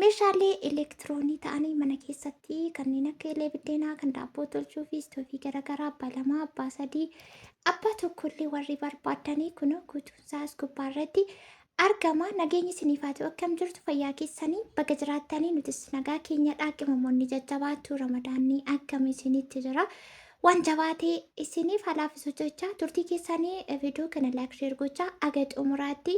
Meeshaalee elektiroonii ta'anii mana keessatti kanneen akka eelee biddeenaa, kan daabboo tolchuu fi istoofii garaagaraa abbaa lamaa, abbaa sadii, abbaa tokkollee warri barbaadanii kun guutuun isaas gubbaa irratti argama. Nageenyi isiniif haa ta'u. Akkam jirtu? Fayyaa keessanii? Baga jiraattanii. Nutis nagaa keenyadha. Qimamoonni jajjabaattu, ramadaanni akkam isinitti jira? Waan jabaatee isiniif halaafisuu jecha turtii keessanii viidiyoo kana like, share gochaa aga xumuraatti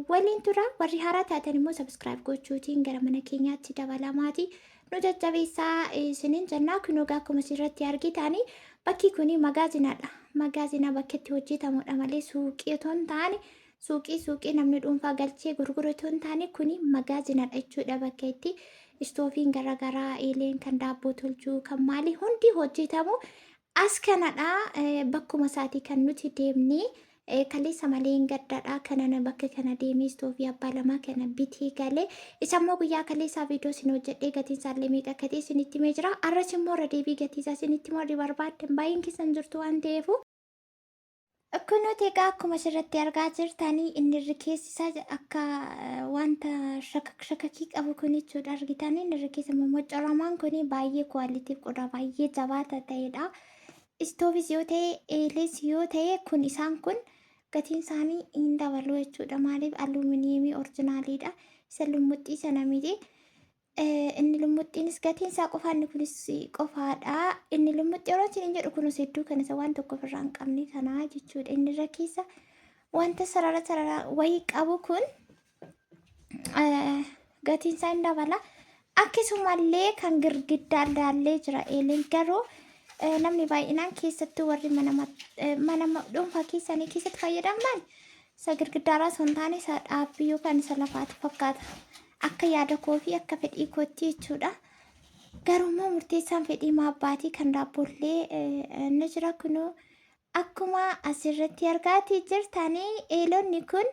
waliin tura. Warri haaraa taatan immoo subscribe gochuutiin gara mana keenyaatti dabalamaati. Nu jajjabeessaa isiniin jennaa. Kunoo akkuma asirratti argitanii bakki kuni magaazinaadha. Magaazina bakka itti hojjetamudha malee suuqii otoo hin taane, suuqii namni dhuunfaa galchee gurguru otoo hin taane, kuni magaazinadha jechuudha. Bakka itti istoofiin garaagaraa, eeleen kan daabboo tolchuu, kan maalii hundi hojjetamu as kanadha. Bakkuma isaatii kan nuti deemnee kaleessa malee hin gaddadha. Kanana bakka kana deemee istoofii abbaa lamaa kana bitee galee, isa immoo guyyaa kaleessaa viidiyoo isin hojjedhee gatiin isaallee meeqa akka ta'e isinitti himee jira. Arras immoo irra deebii gatii isaa isinitti warri barbaaddan baay'een keessan jirtu waan ta'eefu. Kunuuti egaa akkuma asirratti argaa jirtanii inni irri keessi isaa akka wanta shakakii qabu kun jechuudha, argitanii. Inni irri keessa mommoccoramaan kun baay'ee quality qodaa baay'ee jabaata ta'edha. Istoofis yoo ta'e, eeles yoo ta'e, kun isaan kun gatiin isaanii hin dabalu jechuudha. Maaliif? Aluuminiyeemii originaliidha. Isa lummuxxii sana miti. Inni lummuxxiinis gatiin isaa qofaa, inni kunis qofaadha. Inni lummuxxii yeroo isin jedhu kunis hedduu kan isa waan tokko ofirraa hin qabne kanaa jechuudha. Inni irra keessa wanta sarara sarara wayii qabu kun gatiin isaa hin dabala. Akkasumallee kan girgiddaa ilaallee jira eeleen, garuu namni baay'inaan keessattuu warri mana dhuunfaa keessanii keessatti fayyadaman isa girgiddaarraa osoo hin taane isa dhaabbii yookaan isa lafaatu fakkaata. Akka yaada koo fi akka fedhii kootti jechuudha. Garuu immoo murteessaan fedhii maabbaatii. Kan daabboollee ni jira. Kunoo akkuma asirratti argaatii jirtanii eelonni kun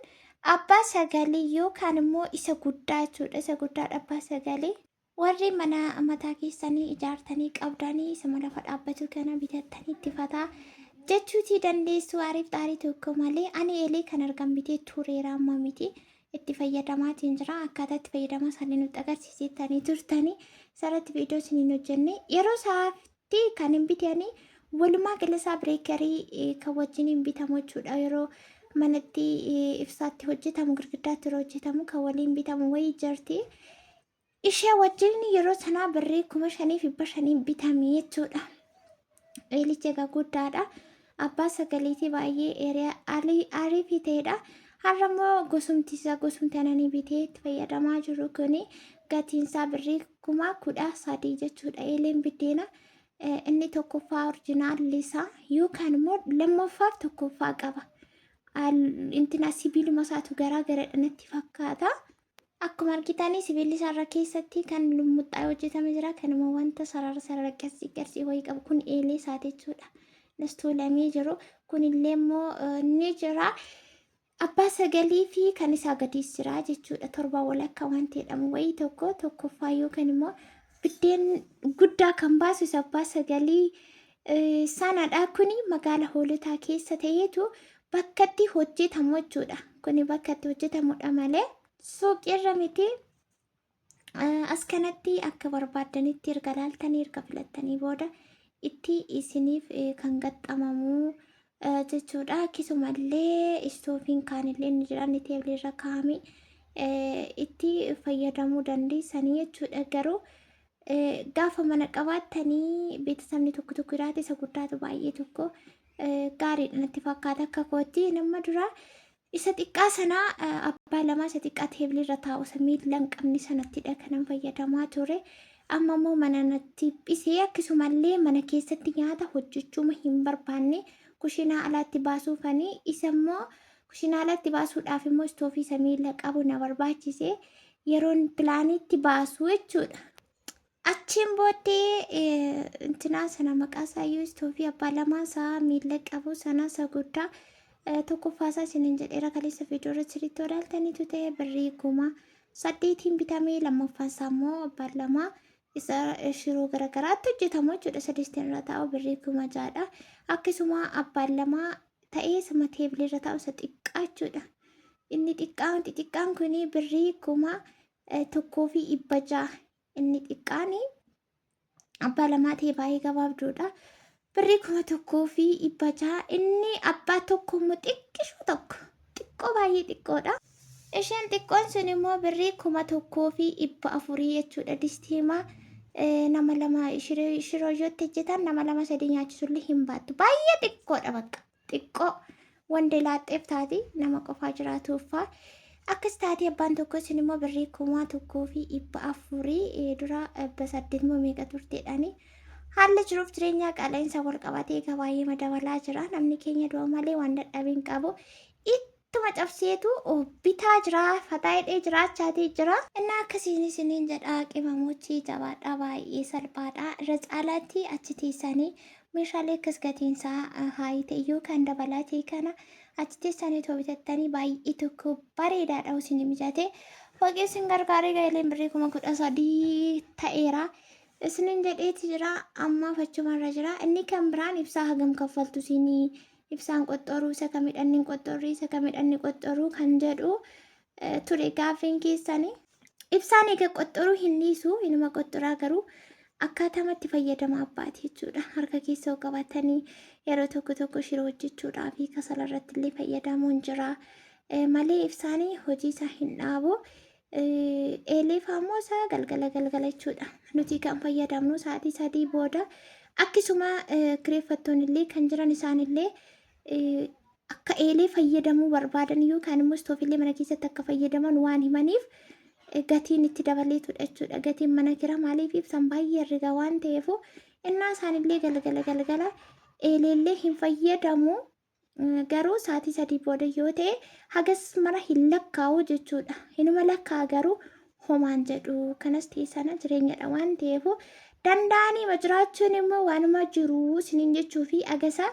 abbaa sagalii yookaan immoo isa guddaa jechuudha. Isa guddaadha, abbaa sagalii. Warri mana mataa keessanii ijaartanii qabdanii isuma lafa dhaabbatu kana bitattanii itti fataa jechuutii dandeessu aariif xaarii tokko malee. Ani eelee kan argan bitee tureera, amma miti. Itti fayyadamaatiin jira. Akkaataa itti fayyadamaa isaanii nutti agarsiisettanii turtanii isarratti viidiyoo isiniin hojjenne. Yeroo isaatti kan hin bitanii walumaa gala isaa breakerii kan wajjin hin bitamu jechuudha. Yeroo manatti ibsaatti hojjetamu, girgiddaatti yeroo hojjetamu kan waliin bitamu wayii jirti. Ishee wajjin yeroo sanaa birrii 5,500n bitame jechuudha. Eelichi egaa guddaadha. Abbaa sagaliitii baay'ee ariifii ta'edha. Har'a immoo gosumti isaa, gosumti ananii bitee itti fayyadamaa jiru kuni gatiin isaa birrii 13,000 jechuudha. Eeleen biddeena inni tokkoffaa originalli isaa yookaan immoo lammaffaaf tokkoffaa qaba. Intina sibiiluma isaatu garaa garadha natti fakkaata. Akkuma argitanii sibiilli isaarra keessatti kan lummuxxaa hojjetame jira. Kanuma wanta sarara sarara qarsii qarsii wayii qabu kun eelee isaati jechuudha. Nastuulamee jiru. Kunillee immoo ni jira. Abbaa sagalii fi kan isaa gadiis jira jechuudha. Torba walakkaa wanti jedhamu wayii tokko tokkoffaa yookaan immoo biddeen guddaa kan baasu isa abbaa sagalii sanadha. Kuni magaala Hoolotaa keessa ta'eetu bakkatti hojjetamu jechuudha. Kuni bakka itti hojjetamudha malee suuqiirra miti. As kanatti akka barbaaddanitti erga laaltanii, erga filattanii booda itti isiniif kan gaxxamamu jechuudha. Akkasumallee istoofiin kaanillee ni jira, inni teebiliirra kaa'ame itti fayyadamuu dandeessanii jechuudha. Garuu gaafa mana qabaattanii beeksisni tokko tokko jiraate isa guddaatu baay'ee tokko gaariidha natti fakkaata akka kootti. Nama dura isa xiqqaa sana, abbaa lamaa isa xiqqaa teebiliirra taa'u, isa miila hin qabne sanattidha kanan fayyadamaa ture. Amma immoo mana natti dhisee, akkasumallee mana keessatti nyaata hojjechuuma hin barbaanne, kushinaa alaatti baasuufanii, isa immoo kushinaa alaatti baasuudhaaf immoo istoofii isa miila qabu na barbaachise yeroon planiitti baasu jechuudha. Achiin booddee intinaa sana maqaa isaayyuu istoofii abbaa lamaa isaa miila qabu sana isa guddaa tokkoffaa isaa isiniin jedheera kaleessa viidiyoo irratti sirriitti ilaaltaniitu ta'e, birrii 8,000n bitamee, lammaffaan isaa immoo abbaan lamaa isa shiroo garaagaraatti hojjetamu jechuudha. Isa distiin irra taa'u birrii 6,000dha. Akkasuma abbaan lamaa ta'ee sama teebilii irra taa'u isa xiqqaa jechuudha. Inni xiqqaan xixiqqaan kun birrii kuma 1,600 inni xiqqaan abbaa lamaa ta'e baay'ee gabaabduudha. Birrii 1,600 inni abbaa tokko immoo xiqqishuu tokko xiqqoo baay'ee xiqqoodha. Isheen xiqqoon sun immoo birrii 1,400 jechuudha. Distiimaa nama lama shirooyyootti hojjetan nama lama sadii nyaachisullee hin baattu. Baay'ee xiqqoodha bakka xiqqoo wanda laaxxeef taati nama qofaa jiraatuuffaa. Akkas taatee abbaan tokko sun immoo birrii 1,400 dura 800 moo meeqa turteedhaani. Haalli jiruuf jireenyaa qaala'insa wal qabatee egaa baay'ee madabalaa jira. Namni keenya du'a malee waan dadhabee hin qabu. Ittuma cabseetu bitaa jira, fataa hidhee jiraachaatii jira. Innaa akkasiin isiniin jedha qimamochi jabaadha baay'ee salphaadha. Irra caalaatti achi teessanii meeshaalee akkas gatiinsaa haayii ta'e yookaan dabalaa ta'e kana achi teessanii otoo bitattanii baay'ee tokko bareedaadha isin mijate. Waaqni isin gargaaree gaa'eleen birrii 13,000 ta'eera. Isinin jedheeti jira ammaaf achumarra jira. Inni kan biraan ibsaa hagam kaffaltu isinii ibsaan qoxxoruu isa kamidha inni qoxxorrii isa kamidha inni qoxxoruu kan jedhu ture gaaffiin keessanii. Ibsaan egaa qoxxoruu hin dhiisu inuma qoxxoraa garuu akkaataama itti fayyadama abbaati jechuudha. Harka keessa qabatanii yeroo tokko tokko shiroo hojjechuudhaa fi kasala irratti illee fayyadamuun jira. Malee ibsaan hojii isaa hin dhaabu. Eelee ammoo isaa galgala galgala jechuudha. Nuti kan fayyadamnu sa'aatii 3 booda akkasuma kireeffattoonni illee kan jiran isaan illee akka eelee fayyadamuu barbaadan yookaan immoo istoofillee mana keessatti akka fayyadaman waan himaniif gatiin itti dabaleetudha jechuudha. Gatiin mana kira maaliif ibsan baay'ee herrega waan ta'eef innaa isaanillee galgala galgala eeleellee hin fayyadamu. Garuu sa'aatii 3 booda yoo ta'e hagas mara hin lakkaa'u jechuudha. Hinuma lakkaa'a garuu homaan jedhu kanas ta'e sana jireenyadha waan ta'eef danda'anii jiraachuun immoo waanuma jiru isiniin jechuu fi agasa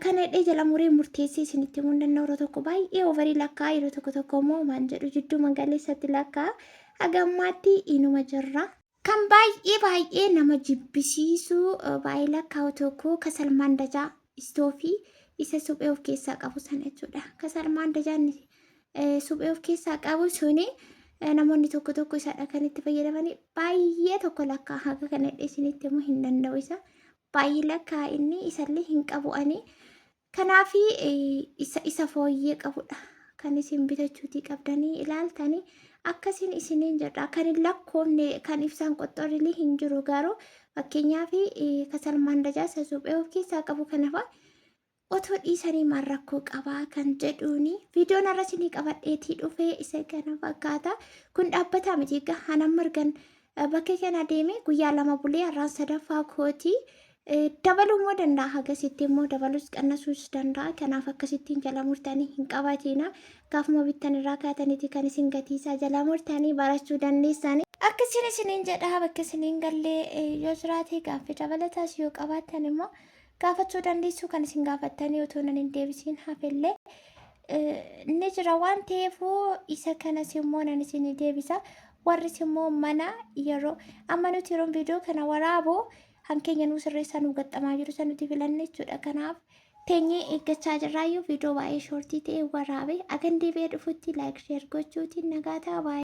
kana hidhee jala muree murteessee isinitti himuu hin danda'u. Yeroo tokko baay'ee overii lakkaa'a yeroo tokko tokko immoo homaan jedhu jidduu magaleessatti lakkaa'a. Haga ammaatti inuma jirra. Kan baay'ee baay'ee nama jibbisiisu baay'ee lakkaa'u tokko kasal maandajaa istoofii isa suphee of keessaa qabu sana jechuudha. Kasal maandajaan suphee of keessaa qabu suni namoonni tokko tokko isadha kan itti fayyadamanii baay'ee tokko lakkaa'a. Haga kana hidhee isinitti himuu hin danda'u isa. Baay'ee lakkaa'a inni isallee hin qabu ani. Kanaaf isa isa fooyyee qabudha. Kan isin bitachuutii qabdanii ilaaltanii akkasiin isiniin jedha. Kan hin lakkoofne kan ibsaan qoxxorrillee hin jiru garuu fakkeenyaaf kasal maandajaa isa suphee of keessaa qabu kana fa'a otoo dhiisanii maal rakkoo qabaa kan jedhuuni viidiyoon har'a isinii qabadheetii dhufee isa kana fakkaata. Kun dhaabbataa miti egaa hanan margan bakka kana deeme guyyaa 2 bulee har'aan sadaffaa kooti. Dabaluu immoo danda'a hagasitti immoo dabaluus qannasuus danda'a. Kanaaf akkasittiin jala murtanii hin qabatina. Gaafuma bittan irraa kaataniiti kan isin gatiisaa jala murtanii barachuu dandeessani. Akkasiin isiniin jedha bakka isiniin gallee yoo jiraate gaaffii dabalataas yoo qabaattan immoo gaafachuu dandeessu kan isin gaafattanii otoo nan hin deebisiin hafellee ni jira waan ta'eef isa kanas immoo nan isinii deebisa. Warris immoo mana yeroo amma nuti yeroo viidiyoo kana waraabu hankeenya nuu sirreessaa nuu gaxxamaa jiru isa nuti filanne jechuudha. Kanaaf teenyee eeggachaa jirraayyuu viidiyoo baay'ee shoortii ta'e waraabe agan deebi'ee dhufutti laayik sheer gochuutiin nagaa ta'a baay'ee.